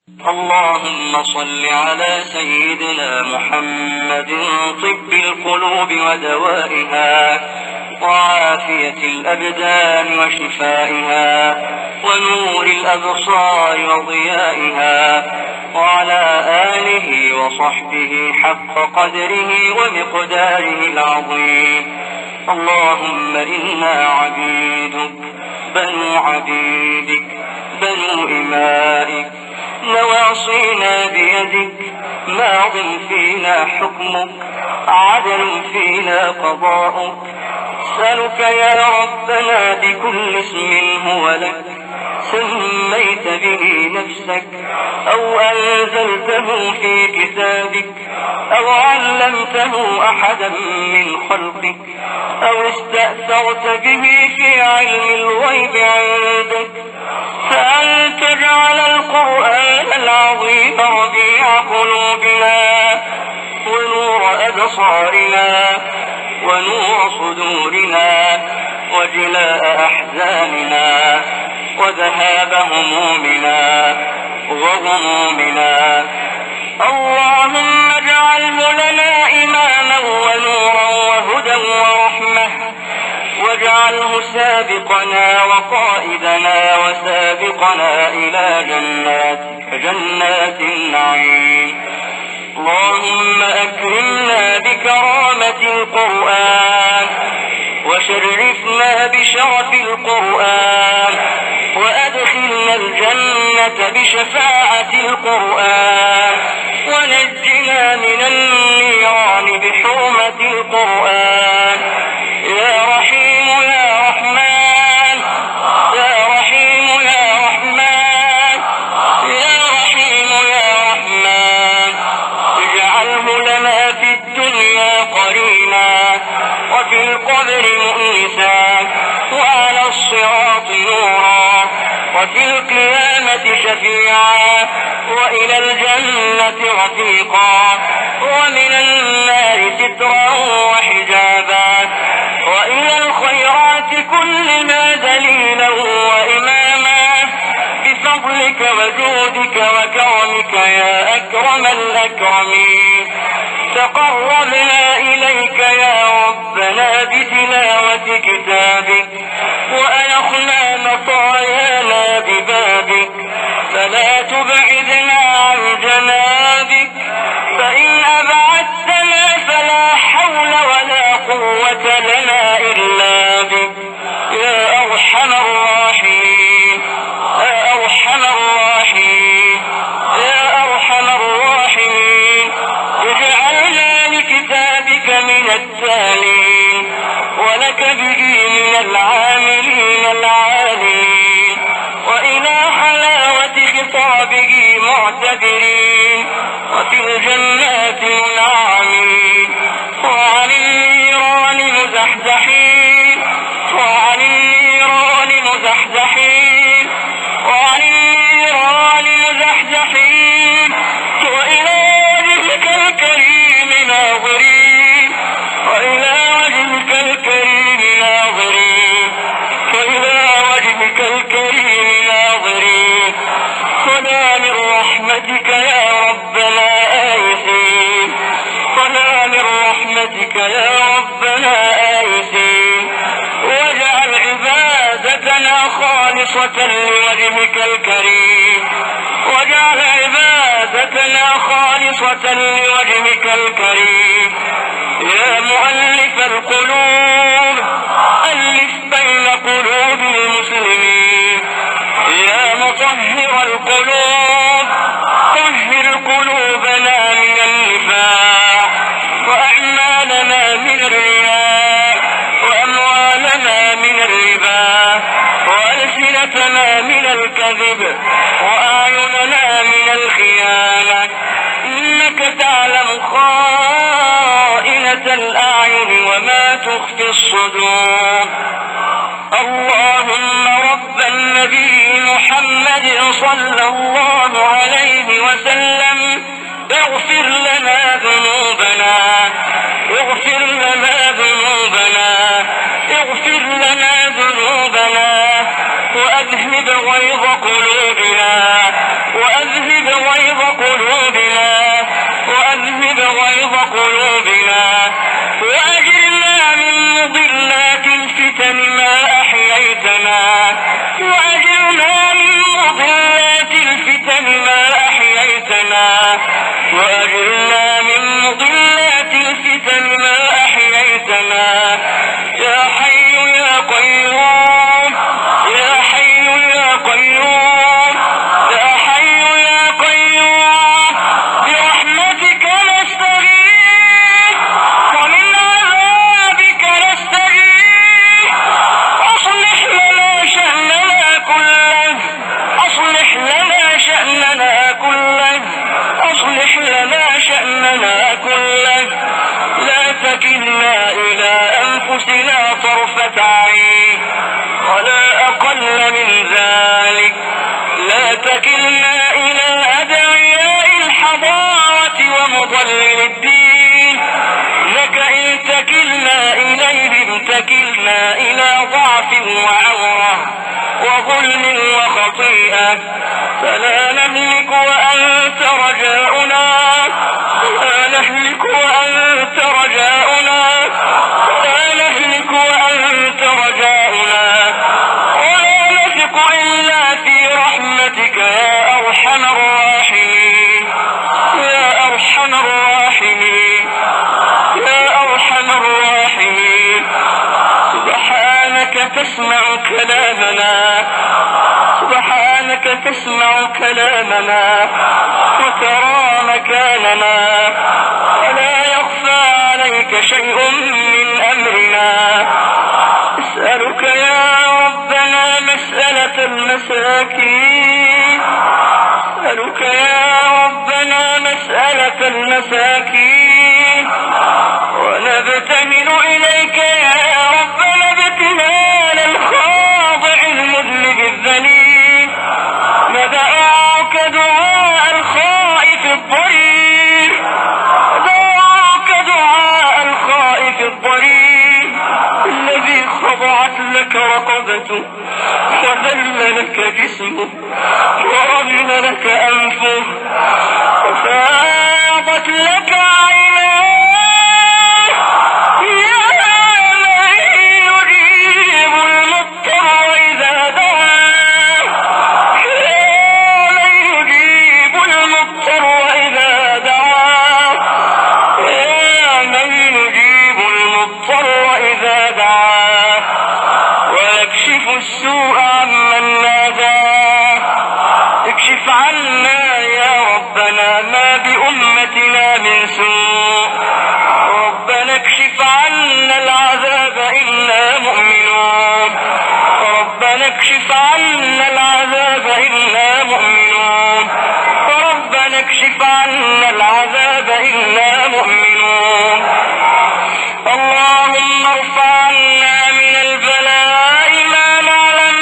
اللهم صل على سيدنا محمد طب القلوب ودوائها، وعافية الأبدان وشفائها، ونور الأبصار وضيائها، وعلى آله وصحبه حق قدره ومقداره العظيم. اللهم إنا عبيدك بنو عبيدك بنو إمائك، نواصينا بيدك، ماض فينا حكمك، عدل فينا قضاؤك. أسألك يا ربنا بكل اسم هو لك سميت به نفسك، أو أنزلته في كتابك، أو علمته أحدا من خلقك، أو استأثرت به في علم الغيب عندك، فأن تجعل القرآن العظيم ربيع قلوبنا، ونور أبصارنا، ونور صدورنا، وجلاء أحزاننا، وذهاب همومنا وغمومنا. اللهم اجعله لنا إماما ونورا وهدى ورحمة، واجعله سابقنا وقائدنا وسابقنا إلى جناتك جنات النعيم. اللهم أكرمنا بكرامة القرآن، وشرفنا بشرف القرآن، وأدخلنا الجنة بشفاعة القرآن، ونجنا من النيران بحرمة القرآن. يا رحيم يا رحمن، يا رحيم يا رحمن، يا رحيم يا رحمن، اجعله لنا في الدنيا قرينا، وفي القبر مؤنسا، وعلى الصراط نورا، وفي القيامة شفيعا، وإلى الجنة رفيقا، ومن النار سترا وحجابا، وإلى الخيرات كلها دليلا وإماما، بفضلك وجودك وكرمك يا أكرم الأكرمين. تقربنا إليك يا ربنا بتلاوة كتابك، وأنخنا مطايانا ببابك، فلا تبعدنا عن جنابك، فإن أبعدتنا فلا حول ولا قوة لنا إلا بك يا أرحم الراحمين، يا أرحم الراحمين، يا أرحم الراحمين. اجعلنا لكتابك من التالين، ولك به من العاملين العالمين، وإلى حلاوة خطابه معتبرين، وفي الجنات منعمين، وعن النيران مزحزحين، وعن النيران مزحزحين، وعن النيران مزحزحين، وإلى وجهك الكريم ناظرين، وإلى وجهك الكريم ناظرين، وإلى وجهك الكريم ناظرين. ولا من رحمتك يا ربنا آيسين، ولا من رحمتك يا ربنا آيسين. واجعل عبادتنا خالصة لوجهك الكريم، واجعل عبادتنا خالصة لوجهك الكريم. يا مؤلف القلوب ألف بين قلوب المسلمين، يا مطهر القلوب طهر قلوبنا من النفاق، وأعمالنا من الرياء، وأموالنا من الربا، وألسنتنا من الكذب، وأعيننا من الخيانة. إنك تعلم خائنة الأعين وما تخفي الصدور. اللهم رب النبي محمد صلى الله عليه وسلم اغفر لنا ذنوبنا، اغفر لنا ذنوبنا، اغفر لنا ذنوبنا، وأذهب غيظ قلوبنا، وأذهب قلوبنا، وأذهب غيظ قلوبنا، وأجرنا من مضلات الفتن ما أحييتنا، وأجرنا من مضلات الفتن ما أحييتنا، وأجرنا من مضلات الفتن ما أحييتنا. يا حي يا قيوم، يا حي يا قيوم، يا حي يا قيوم، برحمتك نستغيث ومن عذابك نستغيث. أصلح لنا شأننا كله، أصلح لنا شأننا كله، أصلح لنا شأننا كله. لا تكلنا إلى أنفسنا طرفة عين ولا أقل من ذلك. لا تكلنا إلى أدعياء الحضارة ومضلل الدين، لك إن تكلنا إليهم تكلنا إلى ضعف وعورة وظلم وخطيئة، فلا نهلك وأنت رجاؤنا، لا نهلك وأنت رجاؤنا، لا نهلك وأنت رجاؤنا، ولا نثق إلا في رحمتك يا أرحم الراحمين، يا أرحم الراحمين، يا أرحم الراحمين. سبحانك تسمع كلامنا، سبحانك تسمع كلامنا وترى مكاننا، ولا يخفى عليك شيء من أمرنا. أسألك يا ربنا مسألة المساكين، أسألك يا ربنا مسألة المساكين، ونبتهل إليك يا ربنا ابتهال الخاضع المذنب الذليل. ندعوك دعاء الخائف الضرير، دعوك دعاء الخائف الضرير الذي خضعت لك رقبته، وذل لك جسمه، ورغم لك أنفه، وفاضت لك عيناه. يا من يجيب المضطر إذا دعاه، يا من يجيب المضطر إذا دعاه، يا من يجيب المضطر إذا دعاه، ويكشف السوء عمن ناداه. اكشف عنا يا ربنا ما بأمتنا من سوء، ربنا اكشف عنا العذاب إنا مؤمنون، ربنا اكشف عنا العذاب إنا مؤمنون، ربنا اكشف عنا العذاب إنا مؤمنون. اللهم ارفع عنا من البلاء ما نعلم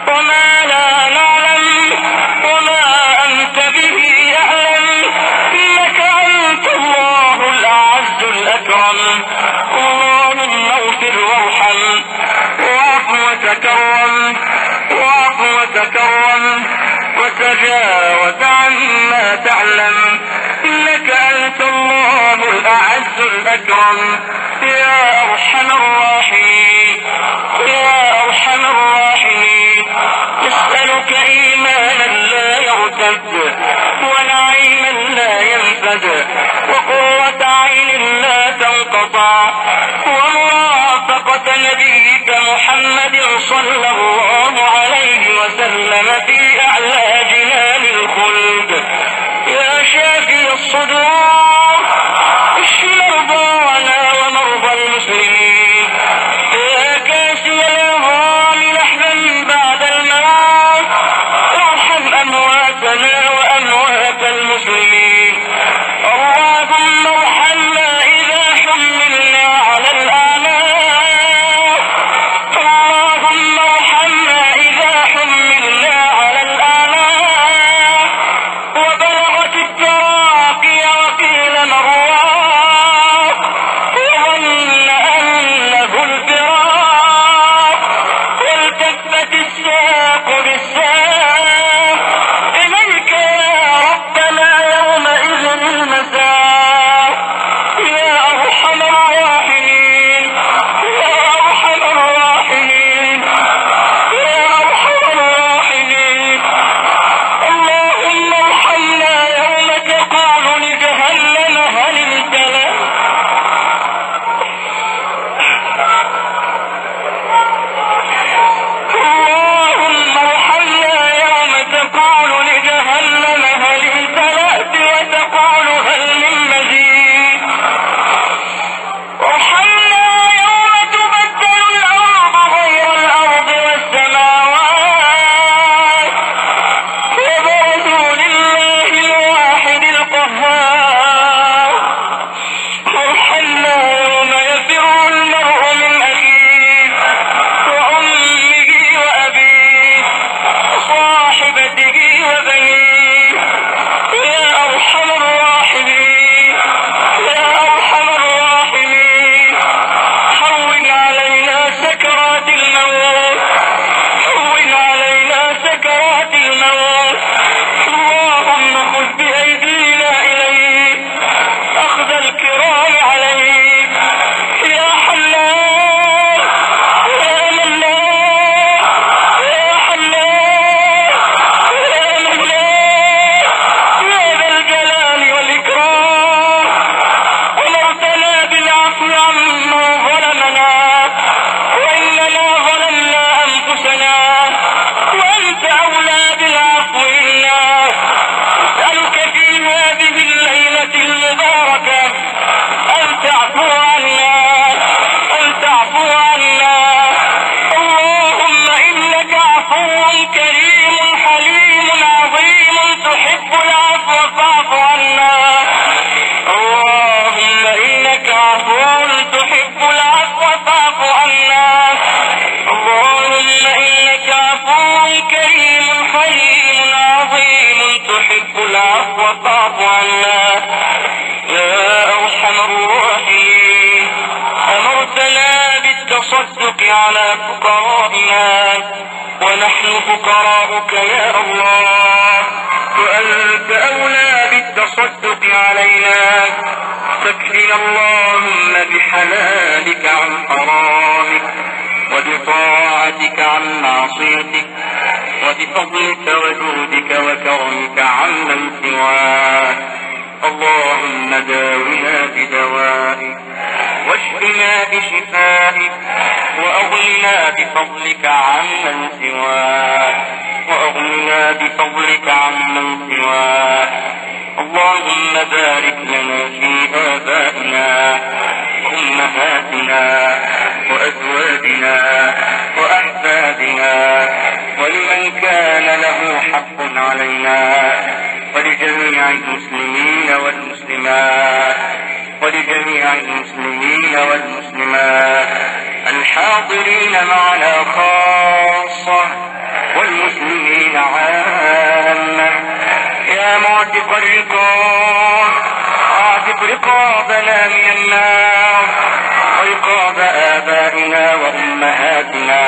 وما لا نعلم وما أنت به أعلم، إنك أنت الله الأعز الأكرم. اللهم اغفر وارحم، واعف وتكرم، واعف وتكرم، وتجاوز عما تعلم، إنك أنت الله الأعز الأكرم. يا أرحم الراحمين، يا أرحم الراحمين. نسألك إيمانا لا يرتد، ونعيما لا ينفد، وقوة عين لا تنقطع، وموافقة نبيك محمد صلى الله عليه وسلم في أعلى جنان الخلد. يا شافي الصدور، اشف مرضانا ومرضى المسلمين. يا كاسي العظام لحما بعد الموت، ارحم أمواتنا وأموات المسلمين. اللهم ارحمنا إذا حملنا على الأعناق، اللهم ارحمنا إذا حملنا على الأعناق، وبلغت التراقي وقيل فقراؤك يا الله، وأنت أولى بالتصدق علينا. فاكفنا اللهم بحلالك عن حرامك، وبطاعتك عن معصيتك، وبفضلك وجودك وكرمك عمن سواك. اللهم داونا بدوائك، واشفنا بشفائك، وأغننا بفضلك عمن سواك، وأغننا بفضلك عمن سواك. اللهم بارك لنا في آبائنا وأمهاتنا وأزواجنا وأحبابنا ولمن كان له حق علينا، ولجميع المسلمين والمسلمات، ولجميع المسلمين والمسلمات الحاضرين معنا خاصة والمسلمين عامة. يا معتق الرقاب، اعتق رقابنا من النار، ورقاب آبائنا وأمهاتنا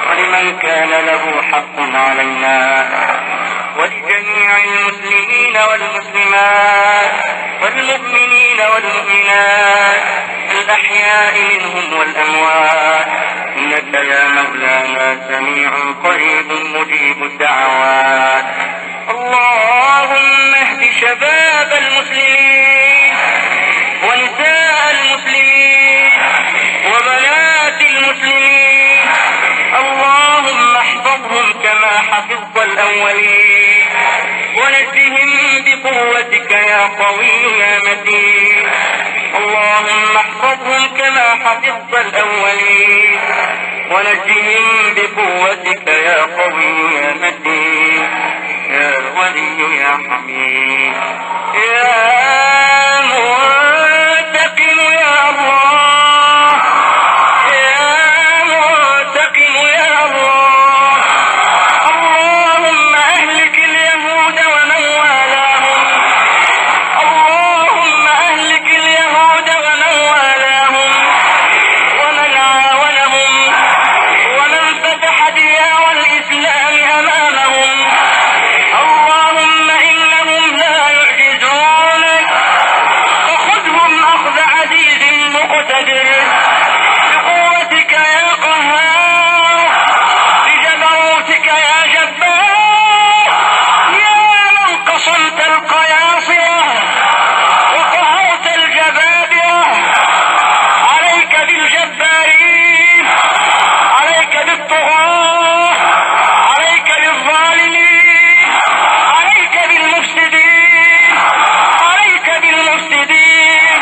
ولمن كان له حق علينا، ولجميع المسلمين والمسلمات والمؤمنين والمؤمنات الأحياء منهم والأموات، إنك يا مولانا سميع قريب مجيب الدعوات. اللهم اهد شباب المسلمين ونساء المسلمين وبنات المسلمين، اللهم احفظهم كما حفظت الأولين، ونجهم بقوتك يا قوي يا متين. اللهم احفظهم كما حفظت الأولين، ونجهم بقوتك يا قوي يا متين، يا ولي يا حميد، يا منتقم يا الله، يا منتقم يا الله. اللهم أهلك اليهود ومن والاهم، اللهم أهلك اليهود ومن والاهم ومن عاونهم ومن فتح ديار الإسلام أمامهم. اللهم إنهم لا يعجزونك، فخذهم أخذ عزيز مقتدر، بقوتك يا قهار، بجبروتك يا جبار، يا من قصمت القياصرة وقهرت الجبابرة. عليك بالجبارين، عليك بالطغاة، عليك بالظالمين، عليك بالمفسدين، عليك بالمفسدين،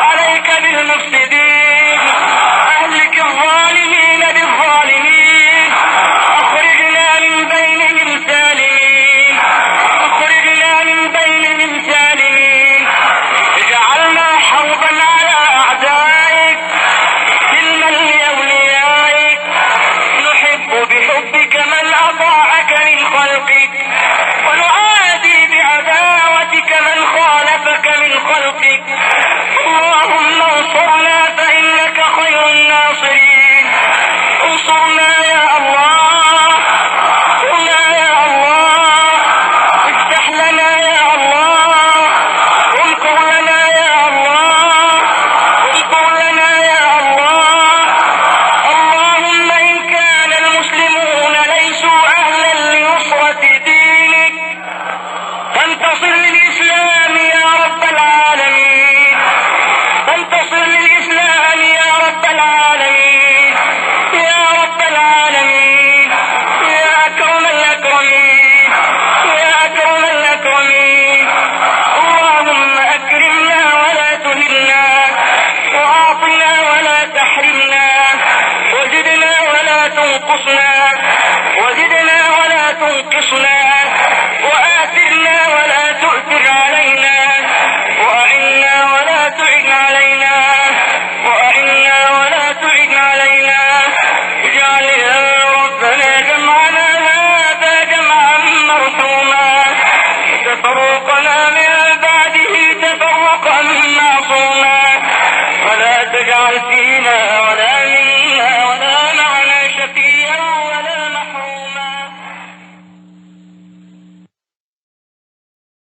عليك بالمفسدين. أهلك الظالمين بالظالمين، أخرجنا من بينهم سالمين، أخرجنا من بينهم سالمين. اجعلنا حربا على أعدائك، سلما لأوليائك. نحب بحبك من أطاعك من خلقك، ونعادي بعداوتك من خالفك من خلقك. اللهم انصرنا فإنك خير الناصرين. انصرنا يا الله، انصرنا يا الله، افتح لنا يا الله، امكر لنا يا الله، امكر لنا يا الله. اللهم إن كان المسلمون ليسوا أهلا لنصرة دينك، فانتصر